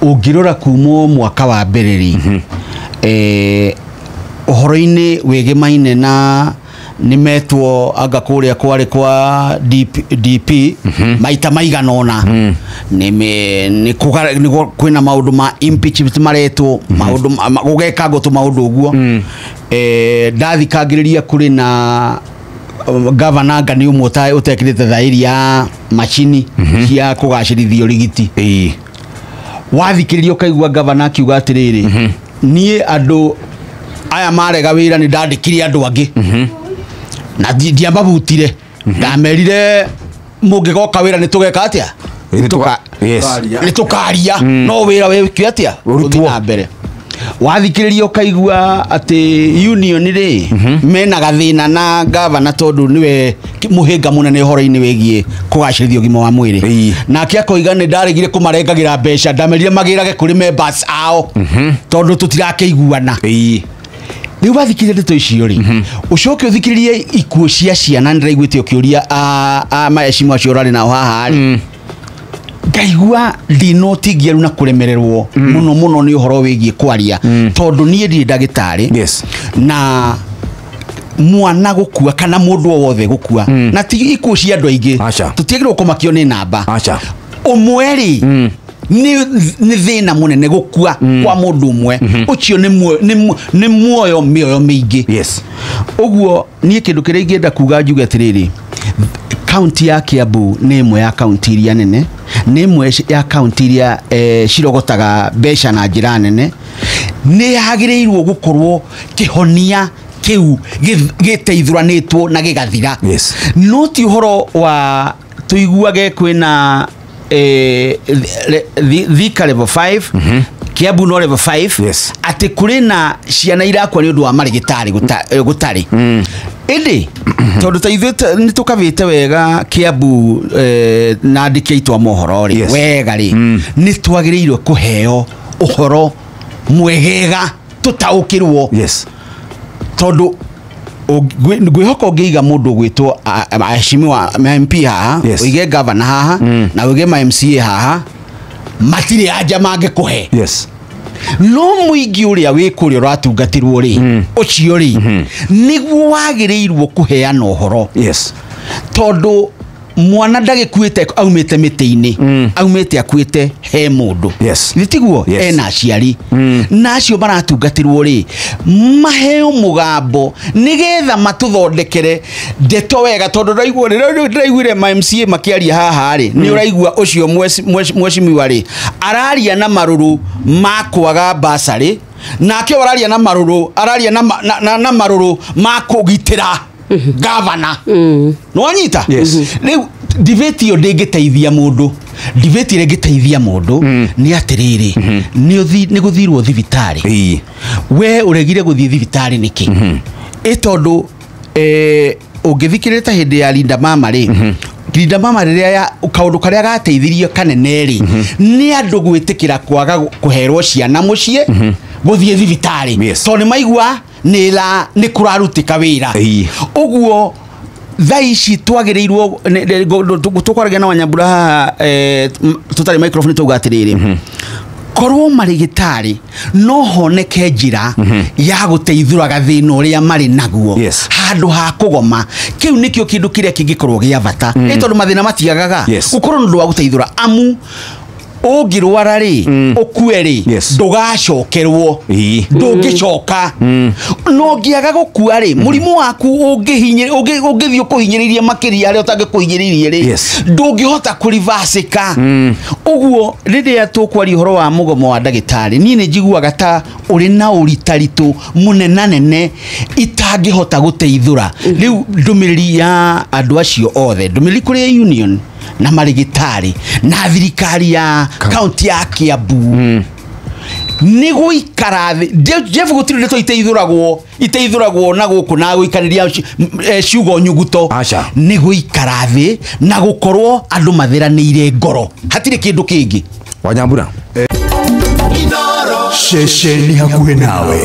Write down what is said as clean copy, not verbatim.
Ũngĩrora kuma mwaka wa mbere rĩ, ũhoro-inĩ wĩgĩmaine na nĩmetwo anga kũrĩa kwarĩ kwa DP, DP maita maigana ũna, nĩ kwĩna maũndũ ma impeachment maretwo, maũndũ gũgekangwo tũmaũndũ ũguo. Ndathikangĩrĩria kũrĩ na gavana anga nĩ ũmwe ũtekĩrĩte thaĩri ya macini cia kũgacĩrithia ũrigiti. Wathikĩrĩria ũkaigua gavana akiuga atĩrĩrĩ, niĩ andũ aya marega wĩra nĩ ndandĩkire andũ angĩ na ndiamabutire, ndamerire mũngĩgoka wĩra nĩ tũgeka atĩa? Nĩ tũkaria, no wĩra wĩkio atĩa? Ũrutwo. Ũthiĩ na mbere. Wathikĩrĩria ũkaigua atĩ union rĩ mena gathĩna na gavana tondũ nĩwe mũhĩnga mũnene ũhoro-inĩ wĩgiĩ kũgacĩrithia ũgima wa mwĩrĩ. Nake akoiga nĩ ndaregire kũmarengagĩra mbeca, ndamerire magĩrage kũrĩ members ao tondũ tũtirakĩiguana. Rĩu wathikĩrĩria ndeto icio rĩ, ũcoke ũthikĩrĩrie ikuũ cia ciana, nĩndĩraiguĩte ũkĩũria a maheshimu acio ũrarĩ nao haha rĩ, ngaigua ndinotingiaru na kũremererwo mũno mũno nĩ ũhoro wĩgiĩ kwaria tondũ niĩ ndirĩ ndagĩtarĩ. Na mwana gũkua kana mũndũ o wothe gũkua, na ti ikuũ cia andũ aingĩ, Aca. tũtiagĩrĩirwo kũmakio nĩ namba. Aca. Ũmwe rĩ nĩ thĩna mũnene gũkua kwa mũndũ ũmwe ũcio nĩ muoyo mĩoyo mĩingĩ. Ũguo niĩ kĩndũ kĩrĩa ingĩenda kuga njuge atĩrĩrĩ, kaunti ya Kiambu nĩ ĩmwe ya kaunti iria nene, nĩ ĩmwe ya kaunti iria cirogotaga mbeca na njĩra nene. Nĩ yagĩrĩirwo gũkorwo kĩhonia kĩu gĩteithuranĩtwo na gĩgathira. No ti ũhoro wa tũiguage kwĩna Thika level 5, Kiambu no level 5, atĩ kũrĩ na ciana irakua nĩ ũndũ wa marĩgĩtarĩ gũtarĩ. Ĩndĩ tondũ ta ithuĩ nĩ tũkavĩte wega Kiambu, na andĩki aitũ a mohoro rĩ, wega rĩ, nĩ twagĩrĩirwo kũheo ũhoro mwegega tũtaũkĩrwo. Tondũ ngwĩhoka ũngĩiga mũndũ ũgwĩtwo aheshimiwa MP haha, ũige governor haha, na ũige ma MCA haha, matirĩ anja mangĩkũhe. No mũingĩ ũrĩa wĩ kũrĩa ũratungatĩrwo rĩ, ũcio rĩ nĩguo wagĩrĩirwo kũheana ũhoro. Tondũ mwana ndagĩkuĩte aumĩte mĩtĩ-inĩ, aumĩte akuĩte he mũndũ. Githĩ tiguo? Yes. Ena aciari na acio maratungatĩrwo rĩ, maheo mũgambo nĩgetha matũthondekere ndeto wega. Tondũ ndĩraigua rĩrĩa ndĩraiguire ma MCA makĩaria haha rĩ, nĩ ũraigua ũcio mwecimiwa rĩ araria na marũrũ ma kwaga basarĩ, nake ũraria na marũrũ, araria na marũrũ ma kũgitĩra gavana. Nĩwanyita? Yes. Rĩu debate ĩyo ndĩngĩteithia mũndũ. Debate ĩrĩa ĩngĩteithia mũndũ nĩ atĩrĩrĩ, nĩ gũthirwo thibitarĩ. We ũregire gũthiĩ thibitarĩ nĩkĩ? Ĩ tondũ ũngĩthikĩrĩria ta hĩndĩ ya Linda Mama rĩ, Linda Mama rĩrĩa ya kaũndũ karĩa gateithirie kanene rĩ, nĩ andũ gwĩtĩkĩra kwaga kũherwo ciana mũciĩ, gũthiĩ thibitarĩ. Tondũ nĩ maigua nĩ kũrarutĩka wĩra. Ũguo thaa ici twagĩrĩirwo tũkwaragia na Wanyambura haha, tũtarĩ microphone, tauga atĩrĩrĩ, korwo marĩgĩtarĩ no honeke njĩra ya gũteithũra gathĩna ũrĩa marĩ naguo handũ ha kũgoma, kĩu nĩkĩo kĩndũ kĩrĩa kĩngĩkorwo gĩa bata. Ĩ tondũ mathĩna matiagaga, gũkorwo nĩ ũndũ wa gũteithũra, amu ũngĩrwara rĩ, ũkue rĩ, ndũgacokerwo, ndũngĩcoka. No ũngĩaga gũkua rĩ, mũrimũ waku ũngĩthiĩ ũkũhinyĩrĩirie makĩria harĩa ũtangĩkũhinyĩrĩirie rĩ, ndũngĩhota kũrivacĩka. Ũguo rĩrĩa tũkwaria ũhoro wa mũgomo wa ndagĩtarĩ, niĩ nĩ njiguaga ta ũrĩ na ũritaritũ mũnenanene itangĩhota gũteithũra. Rĩu ndũmĩrĩri ya andũ acio othe, ndũmĩrĩri kũrĩ union na marĩgĩtarĩ na thirikari ya kaunti ya Kiambu, nĩ gũikara thĩ. Jeff, gũtirĩ ndeto iteithũragwo na gũkũ na gũikarĩria ciugo nyuguto. Aca. Nĩ gũikara thĩ na gũkorwo andũ matheranĩire ngoro, hatirĩ kĩndũ kĩngĩ. Wanyambura. Ceceni hakuhĩ nawe.